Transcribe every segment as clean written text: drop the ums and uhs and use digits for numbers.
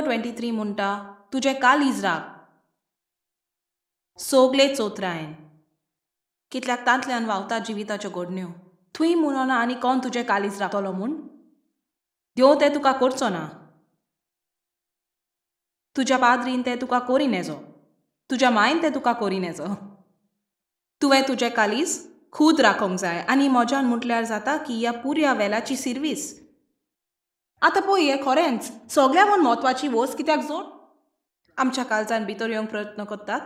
मतियो 23 म्हणटा, तुजें काळीज राख सोगले चोत्रायन, कितल्याक तांतल्यान व्हांवता जिविताच्यो घडण्यो. थंय म्हणना आनी कोण तुजें काळीज राखतलो म्हूण, देव तें तुका करचो ना. तुज्या पाद्रीन तें तुका करी नेजो, तुज्या मायन तें तुका करी नेजो. तुवें तुजें काळीज खूद राखोंक जाय. आनी म्हज्यान म्हटल्यार जाता की ह्या पुऱ्या वेलाची सिर्वीस. आतां पळय, हें खरेंच सगळ्या म्हूण म्हत्वाची वस्त, कित्याक जोड आमच्या काळजान भितर येवंक प्रयत्न करतात.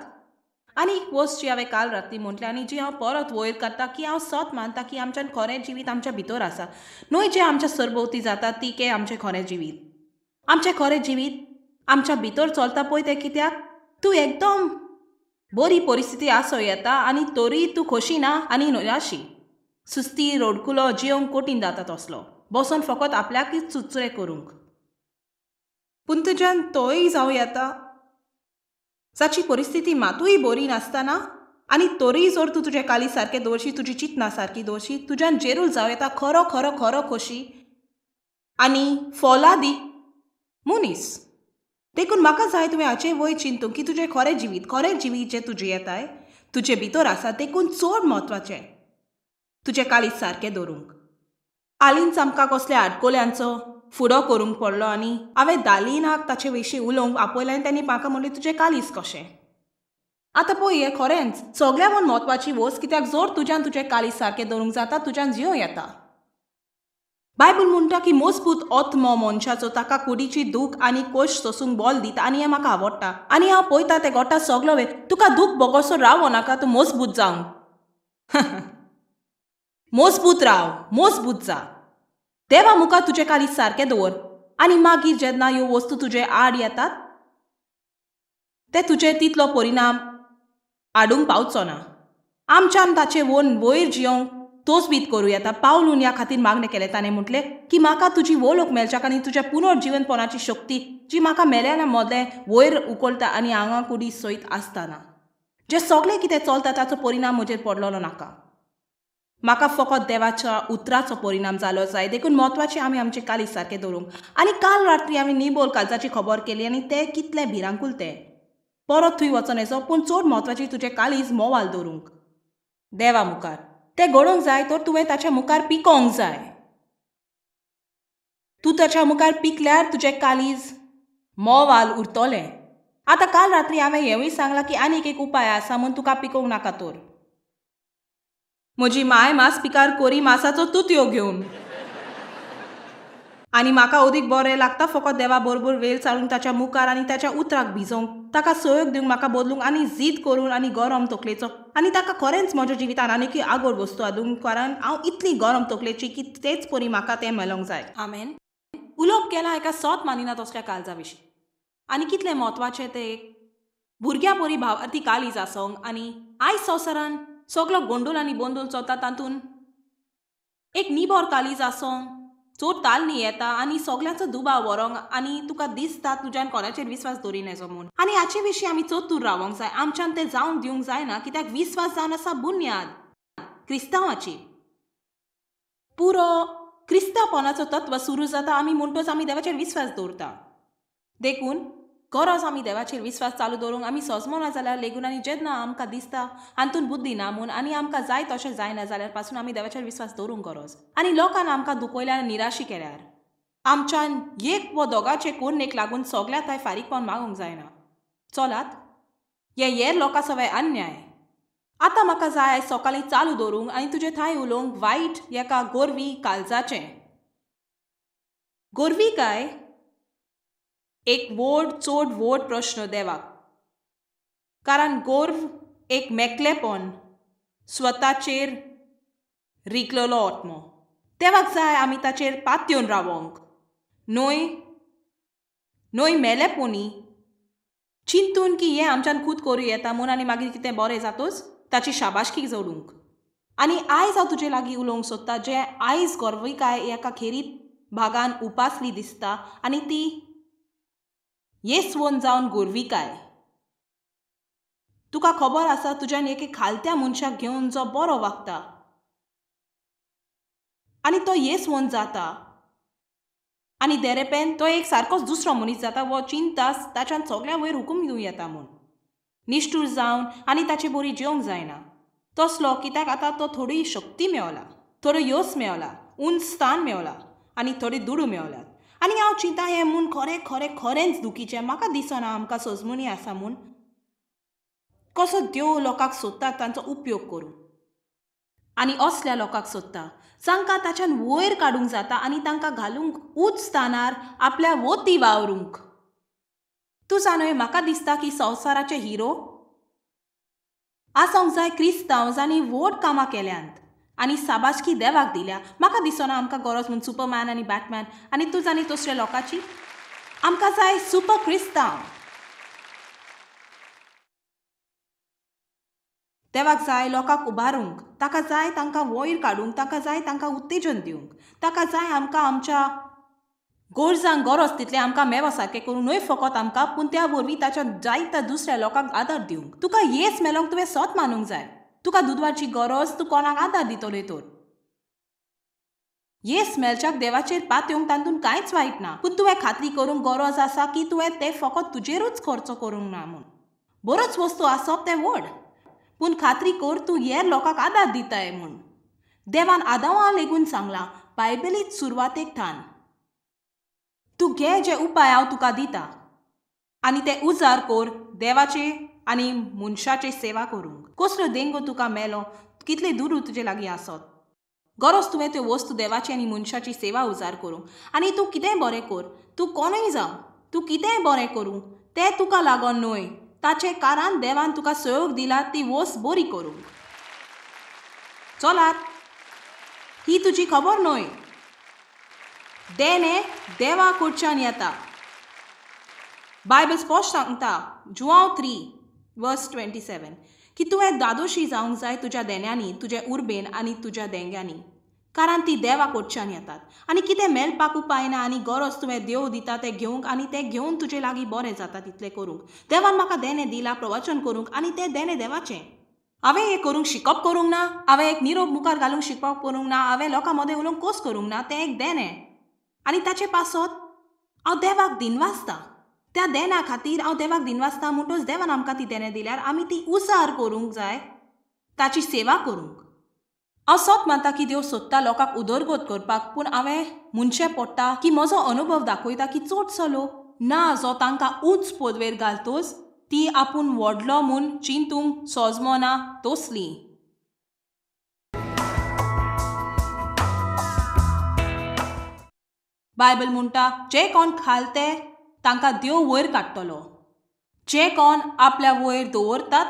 आनी एक वस्त जी हांवें काल राती म्हटलें आनी जी हांव परत वयर काडटा की हांव सत मानता की आमच्यान खरें जिवीत आमच्या भितर आसा, न्हय जें आमच्या सरभोंवती जाता ती के आमचें खरें जिवीत. आमचें खरें जिवीत आमच्या भितर चलता पळय तें, कित्याक तूं एकदम बरी परिस्थिती आसो येता आनी तरीय तूं खोशी ना आनी निराशी, सुस्ती, रोडकुलो, जियोंक कठीण जाता तसलो, बसोन फकत आपल्याकच चुचरे करूंक. पूण तुज्यान तोय जावं येता जाची परिस्थिती मातूय बरी नासतना आनी तरीय जर तूं तुजें काळीज सारकें दवरशी, तुजी चिंतना सारकी दवरशी, तुज्यान जेरूल जावं येता खरो खरो खरो खोशी आनी फोलादी मनीस. देखून म्हाका जाय तुवें हाचें वयर चिंतूंक की तुजें खरें जिवीत, खरें जिवीत जें तुजें येताय तुजे भितर आसा, देखून चड म्हत्वाचें तुजें काळीज सारकें दवरूंक. हालींच आमकां कसल्या आडकोल्यांचो फुडो करूंक पडलो आनी हांवें दालिनाक ताचे विशीं उलोवंक आपयलें आनी तेणी म्हाका म्हणलें, तुजें काळीज कशें? आतां पळय, हें खरेंच सगळ्या म्हूण म्हत्वाची वस्त, कित्याक जर तुज्यान तुजें काळीज सारकें दवरूंक जाता, तुज्यान जियों येता. बायबल म्हणटा की मजबूत आत्मो मनशाचो ताका कुडीची दूख आनी कश्ट सोसूंक बल दिता, आनी हें म्हाका आवडटा. आनी हांव पळयता तें घडटा सगलो वेळ. तुका दूख भोगोसो रावो नाका, तूं मजबूत जावंक. मजबूत राव, मजबूत जा. देवा मुखार तुजें काळीज सारकें दवर आनी मागीर जेन्ना ह्यो वस्तू तुजे आड येतात ते तुजेर तितलो परिणाम हाडूंक पावचो ना. आमच्यान ताचे वन वयर जियोंक तोचबीत करूं येता. पावलून ह्या खातीर मागणें केलें. ताणें म्हटलें की म्हाका तुजी वळख मेळच्याक आनी तुज्या पुनर्जिवनपणाची शक्ती जी म्हाका मेल्याना मदलें वयर उखलता आनी आंगा कुडी सयत आसतना जें सगळें कितें चलता ताचो परिणाम म्हजेर पडलेलो नाका. म्हाका फकत देवाच्या उतराचो परिणाम जालो जाय. देखून म्हत्वाचें आमी आमचें काळीज सारकें दवरूंक. आनी काल रात्री आमी निबोल काळजाची खबर केली आनी तें कितलें भिरांकूल तें. परत थंय वचोन येचो, पूण चड म्हत्वाचें तुजें काळीज मोवाल दवरूंक देवा मुखार. तें घडोवंक जाय तर तुवें ताच्या मुखार पिकोवंक जाय. तूं ताच्या मुखार पिकल्यार तुजें काळीज मोवाल उरतलें. आतां काल रात्री हांवें हेंवूय सांगलां की आनीक एक उपाय आसा म्हूण तुका पिकोवंक नाका तर. म्हजी माय मास पिकार कोरी मासाचो तुतयो घेवन आनी म्हाका अदीक बरें लागता फकत देवा बरोबर वेळ चालूंक ताच्या मुखार आनी ताच्या उतराक भिजोवंक, ताका सहयोग दिवंक, म्हाका बदलूंक आनी जीद करून आनी गरम तकलेचो. आनी ताका खरेंच म्हज्या जिवितान आनीकय आगोर वस्तू हाडूंक, कारण हांव इतली गरम तकलेची की तेच परी म्हाका तें मेळोंक जाय. आमेन. उलोवप केलां एका सोत मानिना तसल्या काळजा विशीं आनी कितलें म्हत्वाचें तें एक भुरग्यां परी भावार्थी काळीज आसोंक. आनी आयज संवसारान सगलो गोंडोल आनी बोंदोल चलता तातूंत एक निबर काळीज आसोंक चड तालनी येता आनी सगल्यांचो दुबाव व्हरोंक आनी तुका दिसता तुज्यान कोणाचेर विस्वास दवरी नेजो म्हूण. आनी हाचे विशीं आमी चतूर रावोंक जाय. आमच्यान तें जावंक दिवंक जायना, कित्याक विस्वास जावन आसा बुन्याद क्रिस्तांवाची. पुरो क्रिस्तांवपणाचो तत्व सुरू जाता आमी म्हणटच आमी देवाचेर विस्वास दवरता. देखून गरज आमी देवाचेर विस्वास चालू दवरूंक. आमी सजमना जाल्यार लेगून आनी जेन्ना आमकां दिसता हातूंत बुद्दी ना म्हूण आनी आमकां जाय तशें जायना जाल्यार पासून आमी देवाचेर विस्वास दवरूंक गरज. आनी लोकान आमकां दुखयल्यार आनी निराशी केल्यार आमच्यान एक व दोगाचे कोरणेक लागून सगल्या थंय फारीकपण मागूंक जायना. चलात, हें हेर लोकां सवय अन्याय. आतां म्हाका जाय सकाळीं चालू दवरूंक आनी तुजे थंय उलोवंक वायट एका गोरवी काळजाचें. गोरवी काय एक व्हड चड व्हड प्रश्न देवाक, कारण गोर्व एक मेकलेपण स्वताचेर रिगलेलो आत्मो. देवाक जाय आमी ताचेर पातयेवन रावोंक, न्हय न्हय मेलेपणी चिंतून की हें आमच्यान खूद करूं येता म्हूण आनी मागीर कितें बरें जातच ताची शाबाशकी जोडूंक. आनी आयज हांव तुजे लागीं उलोवंक सोदता जें आयज गोरविकाय एका खेरीत भागान उपासली दिसता आनी ती येसवोन जावन गोरविकाय. तुका खबर आसा तुज्यान एके खालत्या मनशाक घेवन जो बरो वागता आनी तो येसवोन जाता आनी देरेपेन तो एक सारकोच दुसरो मनीस जाता वो चिंता ताच्यान सगळ्या वयर हुकूम दिवं येता म्हूण निश्ठूर जावन आनी ताचे बोरी जेवंक जायना तसलो कित्याक आतां तो थोडी शक्ती मेवला, थोडो यस मेवला, उंच स्थान मेवला आनी थोडे दुडू मेवल्यात. आनी हांव चिंता हें म्हूण खरें खरें खरेंच दुखीचें. म्हाका दिसना आमकां सजमणी आसा म्हूण कसो देव लोकांक सोदता तांचो उपयोग करूं आनी असल्या लोकांक सोदता जांकां ताच्यान वयर काडूंक जाता आनी तांकां घालूंक उंच स्थानार आपल्या वोती वावरूंक. तूं जाणय, म्हाका दिसता की संवसाराचे हिरो आसोंक जाय क्रिस्तांव जांणी व्हड कामां केल्यांत आनी साबाशकी देवाक दिल्या. म्हाका दिसना आमकां गरज म्हूण सुपरमॅन आनी बॅटमॅन आनी तूं जाणी दुसऱ्या लोकांची. आमकां जाय सुपर क्रिस्तांव. देवाक जाय लोकांक उबारूंक, ताका जाय तांकां वयर काडूंक, ताका जाय तांकां उत्तेजन दिवंक, ताका जाय आमकां आमच्या गरजांक गरज तितलें आमकां मेवा सारकें करूंक, न्हय फकत आमकां पूण त्या वरवीं ताच्या जायत्या दुसऱ्या लोकांक आदार दिवंक. तुका येस मेलोंक तुवें सत मानूंक जाय. तुका दुदवाची गरज, तूं कोणाक आदार दितलो तर. येस मेळच्याक देवाचेर पातयेवंक तातूंत कांयच वायट ना, पूण तुवें खात्री करूंक गरज आसा की तुवें तें फकत तुजेरूच खर्च करूंक ना म्हूण. बरोच वस्तू आसप तें व्हड, पूण खात्री कर तूं हेर लोकांक आदार दिताय म्हूण. देवान आदावा लेगून सांगलां बायबलीत सुरवातेक थान, तूं घे जे उपाय हांव तुका दिता आनी ते उजार कर देवाचे आनी मनशाची सेवा करूंक. कसलो देंगो तुका मेलो, कितले दुडू तुजे लागीं आसत, गरज तुवें त्यो वस्तू देवाची आनी मनशाची सेवा उजार करूंक. आनी तूं कितेंय बरें कर, तूं कोणूय जावं, तूं कितेंय बरें करूं तें तुका लागून न्हय, ताचें कारण देवान तुका सहयोग दिला ती वस्त बरी करूंक. चलात, ही तुजी खबर न्हय, देणें देवा कडच्यान येता. बायबल स्पश्ट सांगता जुआंव 3:27 की तुवें दादोशी जावंक जाय तुज्या देण्यांनी, तुज्या उर्बेन आनी तुज्या देंग्यांनी, कारण ती देवा कडच्यान येतात. आनी कितें मेळपाक उपाय ना आनी गरज तुवें देव दिता तें घेवंक आनी तें घेवन तुजे लागीं बरें जाता तितलें करूंक. देवान म्हाका देणें दिलां प्रवचन करूंक आनी तें देणें देवाचें. हांवें हें करूंक शिकप करूंक ना, हांवें एक निरोप मुखार घालूंक शिकप करूंक ना, हांवें लोकां मदें उलोवंक कोस करूंक ना, तें एक देणें आनी ताचे पासत हांव देवाक दिनवासता. त्या देणा खातीर हांव देवाक दिनवासता. म्हणटच देवान आमकां ती देणें दिल्यार आमी ती उजार करूंक जाय, ताची सेवा करूंक. हांव सत मानता की देव सोदता लोकांक उदरगत करपाक, पूण हांवें म्हणचें पडटा की म्हजो अनुभव दाखयता की चडसो लोक ना जो तांकां उंच पदवेर घालतोच ती आपूण व्हडलो म्हूण चिंतूंक सोजमना तसली. बायबल म्हणटा जे कोण खालते तांकां देव वयर काडटलो, जे कोण आपल्या वयर दवरतात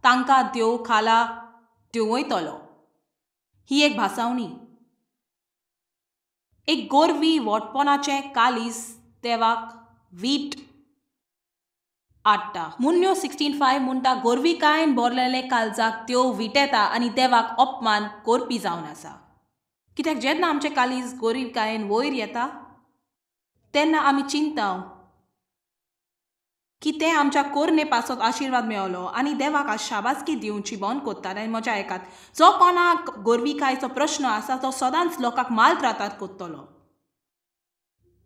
तांकां देव खाला देंवयतलो. ही एक भासावणी, एक गोरवी वोटपणाचें कालीस देवाक वीट आडटा. मुन्यो 16:5 म्हणटा गोरविकायेन भरलेलें काळजाक देव विटेता आनी देवाक अपमान करपी जावन आसा. कित्याक जेन्ना आमचें कालीज गोरविकायेन वयर येता तेन्ना आमी चिंता की तें आमच्या कोरणे पासत आशिर्वाद मेवलो आनी देवाक शाबासकी दिवची बंद करतात. आनी म्हज्या आयकात, जो कोणाक गोरविकायेचो प्रश्न आसा तो सदांच लोकांक मालत्रातात करतलो,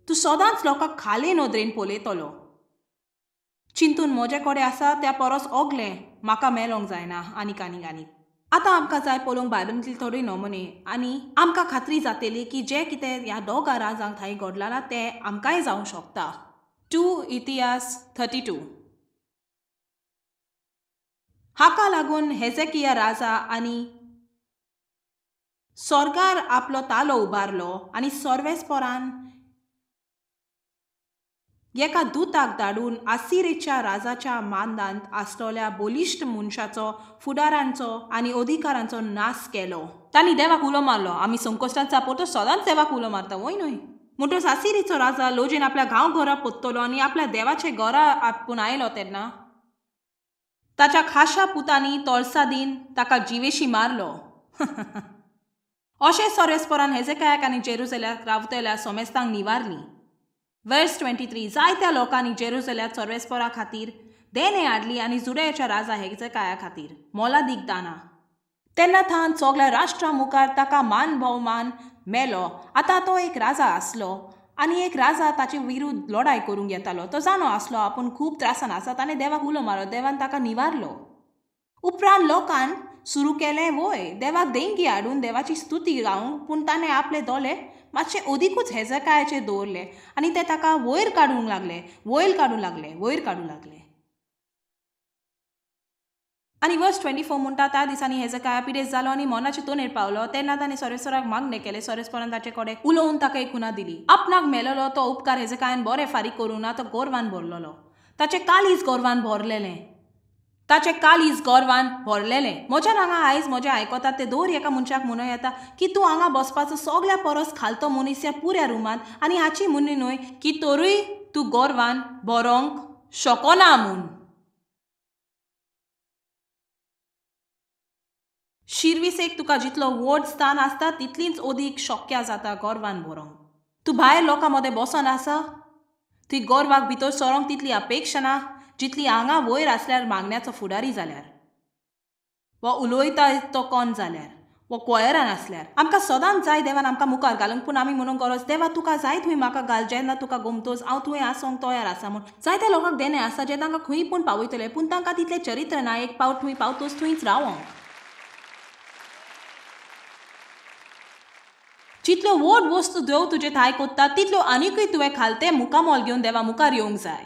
तूं सदांच लोकांक खाले नदरेन पळयतलो. चिंतून म्हजे कडेन आसा त्या परस ओगलें म्हाका मेलोंक जायना. आनीक आनीक आनीक आतां आमकां जाय पळोवंक बायबलांतली थोडी नमुने आनी आमकां खात्री जातली की जें कितें ह्या दोगां राजांक थंय घडलां तें आमकांय जावंक शकता. 2 इतिहास 32. हाका लागून हेजेकिया राजा आनी स्वर्गार आपलो तालो उबारलो आनी सर्वेस्परान एका दुताक धाडून आसिरेच्या राजाच्या मानदांत आसलेल्या बलिश्ट मनशाचो, फुडारांचो आनी अधिकारांचो नाश केलो. तांणी देवाक उलो मारलो. आमी संकश्टांत सापडतो सदांच देवाक उलो मारता, वय न्हय? म्हणटच आसिरीचो राजा लोजेन आपल्या गांव घरा पोत्तलो आनी आपल्या देवाचे घरा आपूण आयलो तेन्ना ताच्या खाशा पुतांनी तोळसादीन ताका जिवेशी मारलो. अशें सर्वेस्परान हेजेकायाक आनी जेरुजल्याक रावतल्या सोमेस्तांक निवारली. वर्स 23. जायत्या लोकांनी जेरुजल्यात सर्वेस्परा खातीर देणें हाडली आनी जुडयाच्या राजा हेजेकाया खातीर मोलादीक दानां. तेन्ना थावन सगळ्या राष्ट्रा मुखार ताका मान भोवमान मेलो. आतां तो एक राजा आसलो आनी एक राजा ताचे विरुद्ध लढाय करूंक येतालो. तो जाणो आसलो आपूण खूब त्रासान आसा. ताणें देवाक उलो मारलो, देवान ताका निवारलो. उपरांत लोकान सुरू केलें वय देवाक देणगी हाडून देवाची स्तुती गावंक, पूण ताणें आपले दोळे मातशे अदिकूच हेजकायाचेर दवरले आनी ते ताका वयर काडूंक लागले, वयर काडूंक लागले, वयर काडूंक लागले. आनी वर्स 24 म्हणटा, त्या दिसांनी हेजकाया पिडेस्त जालो आनी मनाचे तोनेर पावलो. तेन्ना ताणें सोरेस्वराक मागणें केलें. सोरेस्वरान ताचे कडेन उलोवन ताका एक खुना दिली. आपणाक मेळलो तो उपकार हेजकायान बरे फारीक करूंक ना, तो गोरवान भरलेलो. ताचें काळीज गोरवान भरलेलें, ताचें काळीज गोरवान भरलेलें. म्हज्यान हांगा आयज म्हजें आयकतात ते दर एका मनशाक म्हणूं येता की तूं हांगा बसपाचो सगल्या परस खालतो मनीस ह्या पुऱ्या रुमांत, आनी हाची म्हणणी न्हय की तरूय तूं गोरवान भरोंक शकना म्हूण. शिरविसेक तुका जितलो व्हड स्थान आसता तितलीच अदीक शक्य जाता गोरवान भरोंक. तूं भायर लोकां मदें बसोन आसा, थंय गोरवाक भितर सरोंक तितली अपेक्षा ना जितली हांगा वयर आसल्यार मागण्याचो फुडारी जाल्यार, वा उलयता तो कोण जाल्यार, वा क्वयरान आसल्यार. आमकां सदांच जाय देवान आमकां मुखार घालूंक, पूण आमी म्हणूंक गरज देवा तुका जाय थंय म्हाका घाल, जेन्ना तुका गोमतोच हांव थंय आसूंक तयार आसा म्हूण. जायत्या लोकांक देणें आसा जें तांकां खंय पूण पावयतलें, पूण तांकां तितलें चरित्र ना एक पावट थंय पावतोच थंयच रावोंक. जितल्यो व्हड वस्तू देव तुजे थाय कोत्ता तितल्यो आनीकूय तुवें खालतें मुखामोल घेवन देवा मुखार येवंक जाय.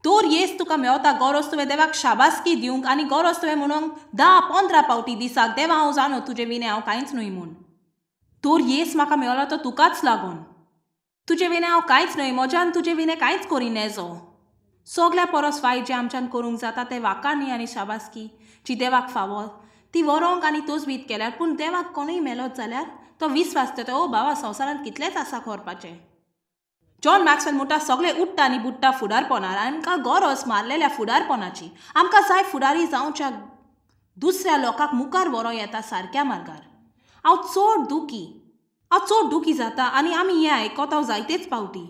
तर येस तुका मेवता गरज तुवें देवाक शाबासकी दिवंक, आनी गरज तुवें म्हणूंक 10-15 पावटी दिसाक देवा हांव जाणो तुजे विणे हांव कांयच न्हय म्हूण. तर येस म्हाका मेवलो तो तुकाच लागून. तुजे विणे हांव कांयच न्हय, म्हज्यान तुजे विणे कांयच करी नेजो. सगल्या परस वायट जें आमच्यान करूंक जाता तें वाकाणी आनी शाबासकी जी देवाक फावो ती व्हरोंक आनी तोजवीत केल्यार, पूण देवाक कोणूय मेलोच जाल्यार तो विस्वास दिता, ओ बाबा संवसारांत कितलेंच आसा करपाचें. जॉन मॅक्सवेल म्हणटा सगळे उठ्ठा आनी बुडटा फुडारपणार. आमकां गरज मारलेल्या फुडारपणाची. आमकां जाय फुडारी जावच्या दुसऱ्या लोकांक मुखार व्हरों येता सारक्या मार्गार. हांव चड दुखी, हांव चड दुखी जाता आनी आमी हें आयकता जायतेच पावटी.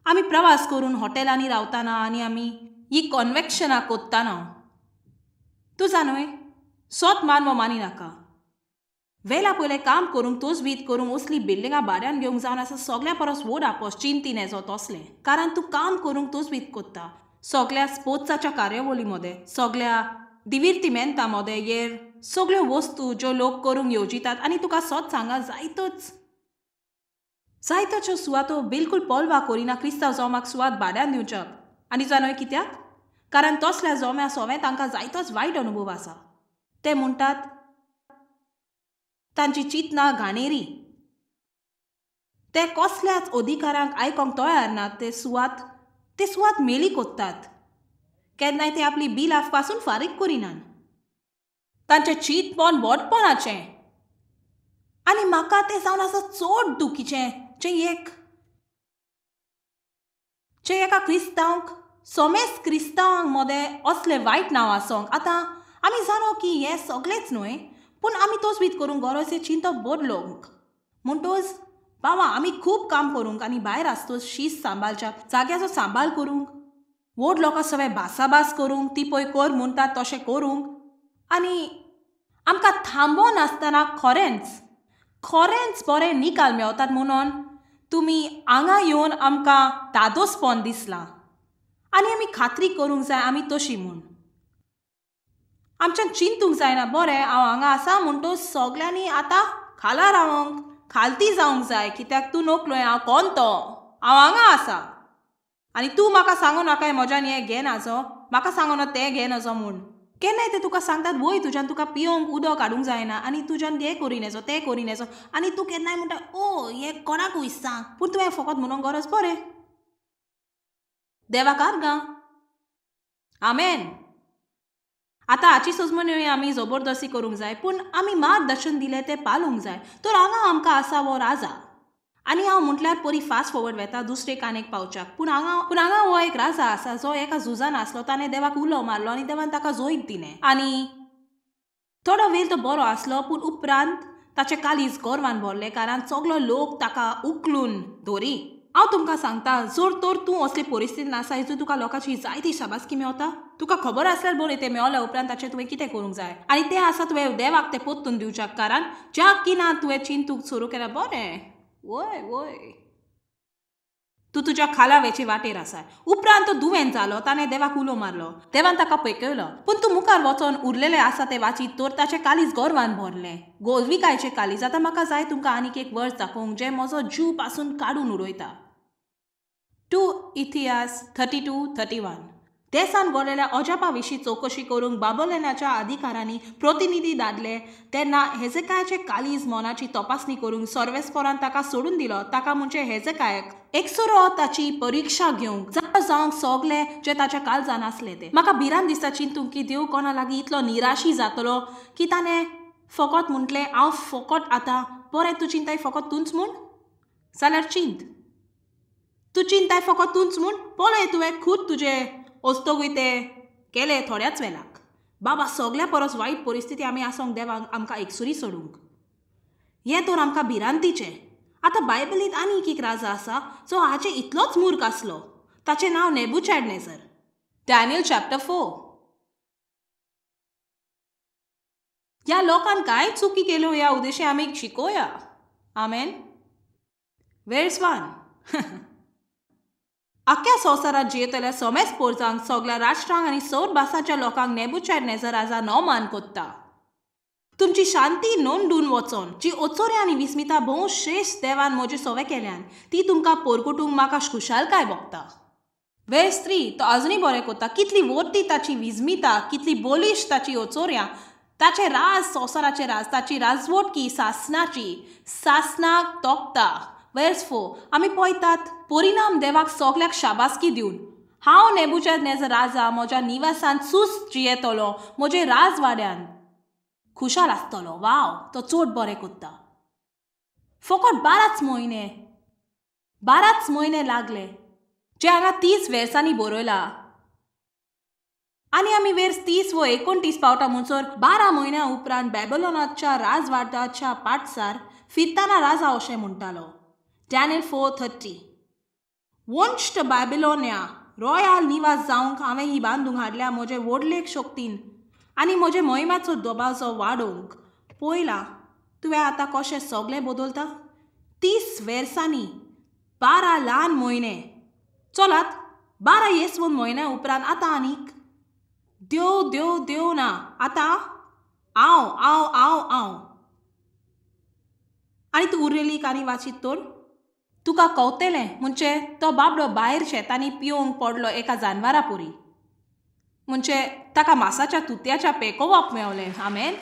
आमी प्रवास करून हॉटेलांनी रावतना आनी आमी ही कॉन्वेक्शनां कोत्ताना. तूं जाणूय सोत मान वा मानी नाका. वेला पयलें काम करूंक तोजवीत करूंक असली बिल्डिंगां भाड्यान घेवंक जावन आसा सगल्या परस व्हड आपस चिंतीन येजो तसलें. कारण तूं काम करूंक तोजवीत कोत्ता सगल्या स्पोर्ट्साच्या कार्यावळी मदें, सगल्या दिविर्तिमेंता मदें, येर सगल्यो वस्तू ज्यो लोक करूंक येवजितात. आनी तुका सोत सांगा जायतोच जायत्योच्यो सुवातो बिलकूल पोलवा करिना क्रिस्तांव जोमाक सुवात भाड्यान दिवच्याक. आनी जाणूय कित्याक? कारण तसल्या जोम्या सोवें तांकां जायतोच वायट अनुभव आसा. ते म्हणटात तांची चिंतना घाणेरी, ते कसल्याच अधिकारांक आयकोंक तयार ना. ते सुवात मेली कोत्तात. केन्नाय ते आपली बिलां पासून फारीक करिनात. तांचें चिंतपण व्हडपणाचें. आनी म्हाका तें जावन आसा चड दुखीचें जें एका क्रिस्तांवक सोमेस क्रिस्तांवांक मदें असलें वायट नांव आसोंक. आतां आमी जाणो की हें सगळेंच न्हय, पूण आमी तोजवीत करूंक गरज हें चिंतप बदलोवंक. म्हणटोच बाबा आमी खूब काम करूंक आनी भायर आसतोच शीस सांबाळच्या जाग्याचो सांबाळ करूंक, व्हड लोकां सगळें भासाभास करूंक, ती पळय कर म्हणटात तशें करूंक, आनी आमकां थांबोनासतना खरेंच खरेंच बरें निकाल मेवतात म्हणून तुमी हांगा येवन आमकां धादोसपण दिसलां. आनी आमी खात्री करूंक जाय आमी तशी म्हूण. आमच्यान चिंतूंक जायना बरें हांव हांगा आसा म्हणटो सगल्यांनी आतां खाला रावंक खालती जावंक जाय, कित्याक तूं नकलोय हांव कोण तो, हांव हांगा आसा आनी तूं म्हाका सांगू नाकाय म्हज्यान हें घे नाजो, म्हाका सांगू ना तें घे नजो म्हूण. केन्नाय ते तुका सांगतात वय तुज्यान तुका पियोंक उदक हाडूंक जायना आनी तुज्यान हें करी नेजो तें करी नेजो, आनी तूं केन्नाय म्हणटा ओ हें कोणाकूय सांग, पूण तुवें फकत म्हणूंक गरज बरें देवाक आर्गां आमेन. आतां हाची सोजमणी आमी जबरदस्ती करूंक जाय, पूण आमी मार्गदर्शन दिलें तें पालोवंक जाय. तर हांगा आमकां आसा हो राजा, आनी हांव म्हटल्यार परी फास्ट फॉवर्ड वेता दुसरे कानेक पावच्याक, पूण हांगा हो एक राजा आसा जो एका झुजान आसलो. ताणें देवाक उलो मारलो आनी देवान ताका जैत दिलें. आनी थोडो वेळ तो बरो आसलो, पूण उपरांत ताचें काळीज गोरवान भरलें, कारण सगलो लोक ताका उखलून धरी. हांव तुमकां सांगता, जर तर तूं असली परिस्थितीन आसा हितून तुका लोकांची जायती शाबासकी मेवता, तुका खबर आसल्यार बरें तें मेवल्या उपरांत ताचें तुवें कितें करूंक जाय आनी तें आसा तुवें देवाक तें पोत्तून दिवच्याक, कारण ज्या किना तुवें चिंतूंक सुरू केल्यार बरें. वय वय, तूं तुज्या खाला वेचे वाटेर आसाय. उपरांत तो दुवेंत जालो, ताणें देवाक उलो मारलो, देवान ताका पयकयलो. पूण तूं मुखार वचोन उरलेलें आसा तें वाचीत तर ताचें कालीज गर्वान भरलें, गोरविकायचें कालीज. आतां म्हाका जाय तुमकां आनीक एक वर्स दाखोवंक जें म्हजो जीव पासून काडून उडयता. 2 इतिहास 32-31. देसान घडलेल्या अजापा विशीं चवकशी करूंक बाबुलोनाच्या अधिकारांनी प्रतिनिधी धाडले तेन्ना हेजेकायाचे कालीज मनाची तपासणी करूंक सर्वेस्परान ताका सोडून दिलो. ताका म्हणजे हेजेकायक एकसुरो ताची परिक्षा घेवंक जावंक सगले जे ताच्या काळजान आसले ते. म्हाका भिरांत दिसता चिंतूंक की देव कोणा लागीं इतलो निराशी जातलो की ताणें फकत म्हटलें हांव फकत आतां बरें. तूं चिंताय फकत तूंच म्हूण जाल्यार चिंत, तूं चिंताय फकत तूंच म्हूण पळय तुवें खूद तुजें ओस्तोगूय ते केले थोड्याच वेळाक. बाबा, सगल्या परस वायट परिस्थिती आमी आसोंक देवाक आमकां एकसुरी सोडूंक, हें तर आमकां भिरांतीचें. आतां बायबलींत आनीक एक राजा आसा जो हाचे इतलोच मूर्ख आसलो, ताचें नांव नेबुकदनेझर. Daniel chapter 4. ह्या लोकान कांय चुकी केल्यो ह्या उद्देशी आमी शिकोया. आमेन. वेर्स 1. आख्या संवसारांत जियेतल्या समेस्त पोरजांक, सगल्या राष्ट्रांक आनी सौर भासांच्या लोकांक नेबुकदनेझर राजा नौमान कोत्ता. तुमची शांती नोंदून वचोन जी ओचोऱ्या आनी विस्मिता भोव श्रेश्ठ देवान म्हजे सवे केल्यान ती तुमकां पोरकुटूंक म्हाका खुशालकाय भोगता. वेर्स 3. तो अजुनूय बरें कोत्ता. कितली वर्ती ताची विस्मिता, कितली बोलिश ताची ओचोऱ्या, ताचें राज संवसाराचें राज, ताची राजवटकी सासनाची सासनाक तोपता. वेर्स 4. आमी पळयतात परिणाम देवाक सगल्याक शाबासकी दिवन हांव नेबुकदनेझर राजा म्हज्या निवासान सुस्त जियेतलो, म्हजे राजवाड्यान खुशाल आसतलो. वाव, तो चड बरें कोत्ता. फकत 12 म्हयने, 12 म्हयने लागले जे हांगा 30 वेर्सांनी बरयला. आनी आमी वेर्स 30 व 29 पावटा म्हणसर 12 म्हयन्या उपरांत बॅबलोनाच्या राजवाड्याच्या पाटसार फिरतना राजा अशें म्हणटालो. डॅनियल 4:30. वंश्ट बाबिलोनिया रॉयल निवास जावंक हांवें ही बांदूंक हाडल्या म्हजे व्हडलेक शक्तीन आनी म्हजे मोहिमाचो दबाजो वाडोवंक. पळयला तुवें आतां कशें सगळें बदलता. 30 वर्सांनी 12 ल्हान म्हयने. चलात 12 येसवन म्हयन्या उपरांत आतां आनीक देव देव देव ना, आतां हांव हांव हांव हांव. आनी तूं उरलेली काणी वाचीत तर तुका कवतेलें म्हणजे तो बाबडो भायर शेतांनी पिवंक पडलो एका जानवरा पुरी, म्हणजे ताका मासाच्या तुत्याच्या पेकोवप मेवलें. आमेन.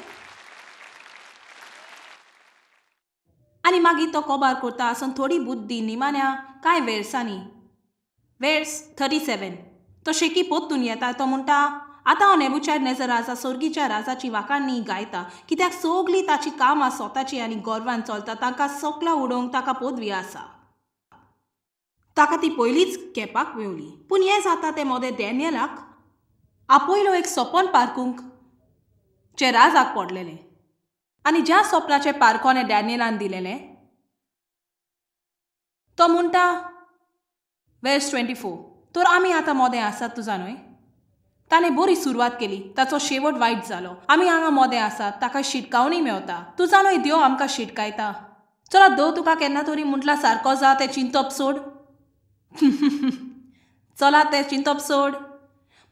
आनी मागीर तो कोबार करता आसून थोडी बुद्धी निमाण्या कांय वेर्सांनी. वेर्स 37. तो शेकी पोत्तून येता. तो म्हणटा आतां हांव नेबुकदनेझर राजा सोर्गीच्या राजाची वाखाणणी गायता, कित्याक सगळीं ताची कामां स्वताची आनी गर्वान चलता, तांकां सकला उडोवंक ताका पदवी आसा. ताका ती पयलींच घेवपाक मेवली. पूण हें जाता तें मोदें डॅनियलाक आपयलो एक सपन पारकूंक जें राजाक पडलेलें. आनी ज्या सपनाचें पारकोने डॅनियलान दिलेलें तो म्हणटा वेर्स 24. तर आमी आतां मोदें आसात तुजा न्हय. ताणें बरी सुरवात केली, ताचो शेवट वायट जालो. आमी हांगा मोदें आसात, ताका शिटकावणी मेवता. तुजा न्हय देव आमकां शिटकायता. चला देव तुका केन्ना तरी म्हटलां सारको जा तें चिंतप सोड. चला तें चिंतप सोड.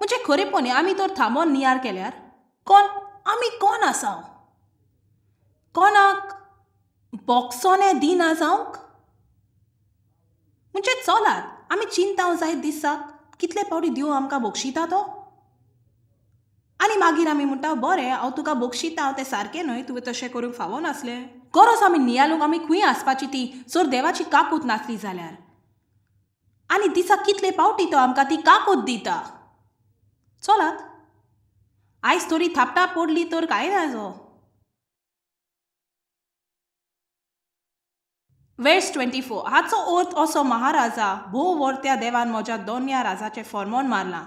म्हणजे खरेपणी आमी तर थांबोन नियार केल्यार कोण आमी कोण आसा, कोणाक बोक्सोने दिना जावंक. म्हणजे चलात आमी चिंताव जाय दिसाक कितले पावटी देव आमकां बक्षिता तो. आनी मागीर आमी म्हणटा बरें हांव तुका बक्षिता तें सारकें न्हय, तुवें तशें करूंक फावो नासलें. गरज आमी नियालूंक आमी खंय आसपाची ती जर देवाची काकूत नासली जाल्यार. आनी दिसाक कितले पावटी तो आमकां ती काकूत दिता. चलात आयज थोडी थापटा पडली तर कांय ना जो. वेर्स 24. हाचो अर्थ असो महाराजा भोव वर्त्या देवान म्हज्या दोन्या राजाचें फॉर्मोन मारलां.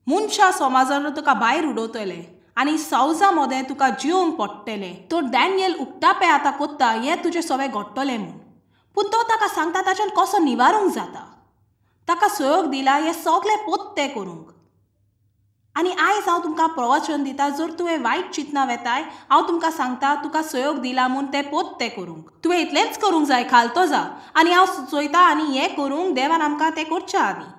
मनशा समाजान तुका भायर उडोवतले आनी सावजा मदें तुका जिवंक पडटलें. तर डॅनियल उक्तापे आतां कोत्ता हें तुजें सगळें घडटलें म्हूण. पूण तो ताका सांगता ताच्यान कसो निवारूंक जाता. ताका सहयोग दिला हें सगळें पोत्तें करूंक. आनी आयज हांव तुमकां प्रवचन दिता, जर तुवें वायट चिंतना वेताय, हांव तुमकां सांगता तुका सहयोग दिला म्हूण तें पोत्तें करूंक. तुवें इतलेंच करूंक जाय, खालतो जा. आनी हांव चोयता आनी हें करूंक देवान आमकां तें करच्या आदीं.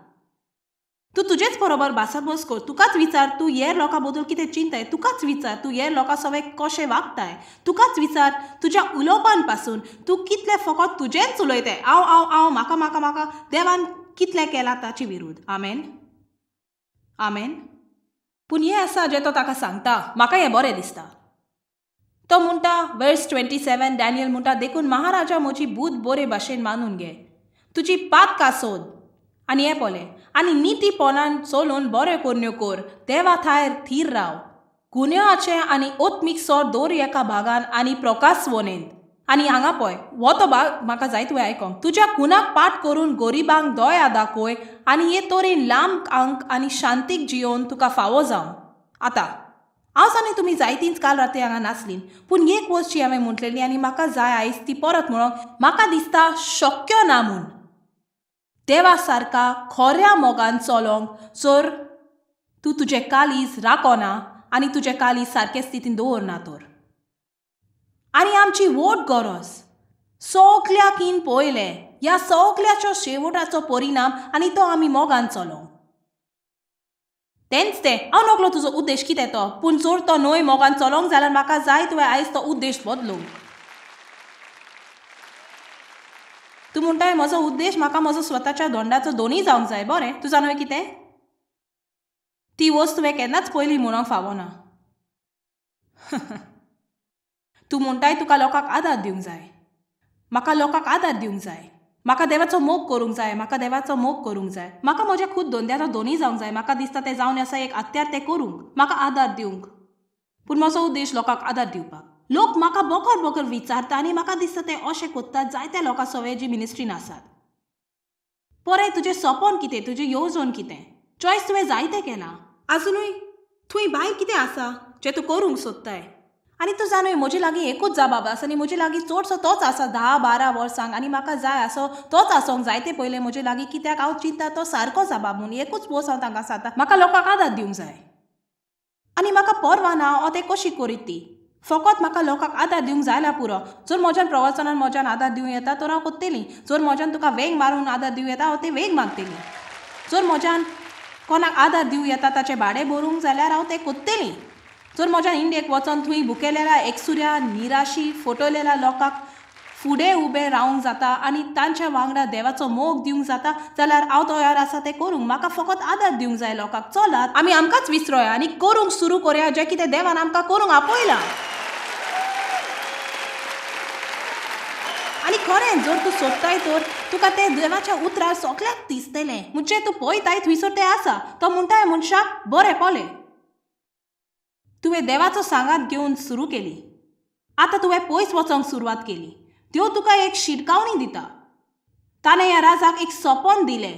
तूं तुजेच बरोबर भासाभास कर, तुकाच विचार तूं हेर लोकां बद्दल कितें चिंताय, तुकाच विचार तूं हेर लोकां सवें कशें वागताय, तुकाच विचार तुज्या उलोवपान पासून तूं कितलें फकत तुजेंच उलयताय, हांव हांव हांव म्हाका म्हाका म्हाका, देवान कितलें केलां ताचे विरुद्ध. आमेन आमेन. पूण हें आसा जें तो ताका सांगता, म्हाका हें बरें दिसता. तो म्हणटा वर्स 27 डॅनियल म्हणटा, देखून महाराजा म्हजी बूद बरे भाशेन मानून घे, तुजी पातकां सोद आनी हें पळय आनी नितीपणान चलोवन बऱ्यो करण्यो कर, देवा थायर थीर राव, गुन्यांवाचें आनी ओत्मीक सोर दवर एका भागान आनी प्रकाश वनेंत. आनी हांगा पळय हो तो भाग म्हाका जाय तुवें आयकोंक, तुज्या खुनाक पाठ करून गरिबांक दया दाखय आनी हे तरेन लांब आंक आनी शांतीक जियोवन तुका फावो जावं. आतां हांव जाणा तुमी जायतींच काल राती हांगा नासलीं, पूण एक वस्त जी हांवें म्हटलेली आनी म्हाका जाय आयज ती परत म्हणूंक, म्हाका दिसता शक्य ना म्हूण देवा सारका खऱ्या मोगान चलोंक जर तूं तुजें काळीज राखना आनी तुजें काळीज सारके स्थितीन दवरना तर. आनी आमची व्हड गरज सगल्याकीन पयलें ह्या सगल्याचो शेवटाचो परिणाम आनी तो आमी मोगान चलोंक. तेंच तें, हांव नकलो तुजो उद्देश कितें तो, पूण जर तो न्हय मोगान चलोंक जाल्यार म्हाका जाय तुवें आयज तो उद्देश बदलूंक. तूं म्हणटाय म्हजो उद्देश म्हाका म्हजो स्वताच्या दोंडाचो दोनूय जावंक जाय. बरें, तूं जाणा कितें, ती वस्त तुवें केन्नाच पयलीं म्हणूंक फावना. तूं म्हणटाय तुका लोकांक आदार दिवंक जाय, म्हाका लोकांक आदार दिवंक जाय, म्हाका देवाचो मोग करूंक जाय, म्हाका देवाचो मोग करूंक जाय, म्हाका म्हज्या खूद धंद्याचो दोनूय जावंक जाय, म्हाका दिसता तें जावन आसा एक हत्यार तें करूंक, म्हाका आदार दिवंक. पूण म्हजो उद्देश लोकांक आदार दिवपाक. लोक म्हाका बोकर बोकर विचारता आनी म्हाका दिसता तें अशें कोत्ता जायत्या लोकां सवें जी मिनिस्ट्रीन आसात. पळय तुजें सपन कितें, तुजें येवजण कितें, चॉयस तुवें जायतें केलां, आजुनूय थंय भायर कितें आसा जें तूं करूंक सोदताय. आनी तूं जाणूय म्हजे लागीं एकूच जबाब आसा आनी म्हजे लागीं चडसो तोच आसा 10-12 वर्सांक, आनी म्हाका जाय आसो तोच आसूंक जाय ते पयलें म्हजे लागीं, कित्याक हांव चिंता तो सारको जबाब म्हूण एकूच पोस हांव तांकां सांगता, म्हाका लोकांक आदार दिवंक जाय आनी म्हाका पर्वा ना हांव तें कशी करीत ती, फकत म्हाका लोकांक आदार दिवंक जायना पुरो. जर म्हज्यान प्रवचनान म्हज्यान आदार दिवं येता तर हांव कोत्तली, जर म्हज्यान तुका वेग मारून आदार दिवं येता हांव तें वेग मागतली, जर म्हज्यान कोणाक आदार दिवं येता ताचें भाडें भरूंक जाल्यार हांव तें कोत्तली, जर म्हज्यान इंडियेक वचोन थंय भुकेलेल्या एकसुऱ्या निराशी फटवलेल्या लोकांक फुडें उबें रावंक जाता आनी तांच्या वांगडा देवाचो मोग दिवंक जाता जाल्यार हांव तयार आसा तें करूंक. म्हाका फकत आदार दिवंक जाय लोकांक. चलात आमी आमकांच विसरोया आनी करूंक सुरू करुया जें कितें देवान आमकां करूंक आपयलां. आनी खरें जर तूं सोदताय तर तुका तें देवाच्या उतरार सगल्याक दिसतलें, म्हणजे तूं पळयताय थंयसर तें आसा. तो म्हणटाय मनशाक बरें पळय तुवें देवाचो सांगात घेवन सुरू केली, आतां तुवें पयस वचोंक सुरवात केली, देव तुका एक शिटकावणी दिता. ताणें ह्या राजाक एक सपन दिलें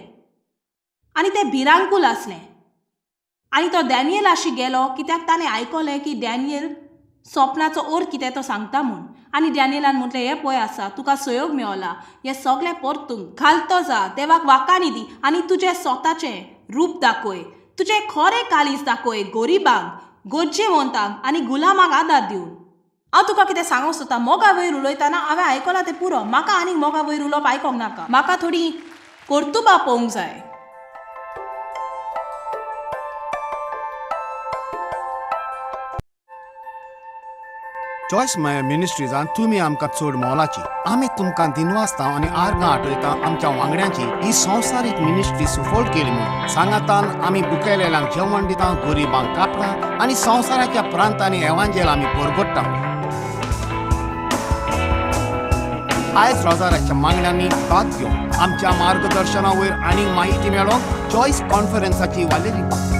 आनी तें भिरांकूल आसलें आनी तो डॅनियलाशी गेलो कित्याक ताणें आयकलें की डॅनियल सपनाचो अर्थ कितें तो सांगता म्हूण. आनी डॅनियलान म्हटलें हें पळय आसा तुका सहयोग मेवला, हें सगळें परतूंक घालतो जा, देवाक वाकाणी दी आनी तुजें स्वताचें रूप दाखय, तुजें खरें काळीज दाखय गरिबांक, गरजेवंतांक आनी गुलामाक आदार दिवन. हांव तुका कितें सांगूंक सोदता, मोगा वयर उलयतना हांवें आयकलां तें पुरो, म्हाका आनीक मोगा वयर उलोवप आयकोंक नाका, म्हाका थोडी कर्तुबां पळोवंक जाय. चॉयस मायर मिनिस्ट्रीजान तुमी आमकां चड मोलाची, आमी तुमकां दिनवासता आनी आर्गां आठयता आमच्या वांगड्यांची ही संवसारीक मिनिस्ट्री सुफळ केली म्हूण. सांगातान आमी बुकेलेल्यांक जेवण दिता, गरिबांक कापडां आनी संवसाराच्या प्रांतांनी एवांजेल आमी परगट्टा. आयज रोजाराच्या मागण्यांनी भाग घेवन आमच्या मार्गदर्शना वयर आनीक माहिती मेळोवंक चॉयस कॉन्फरन्साची वालेरी.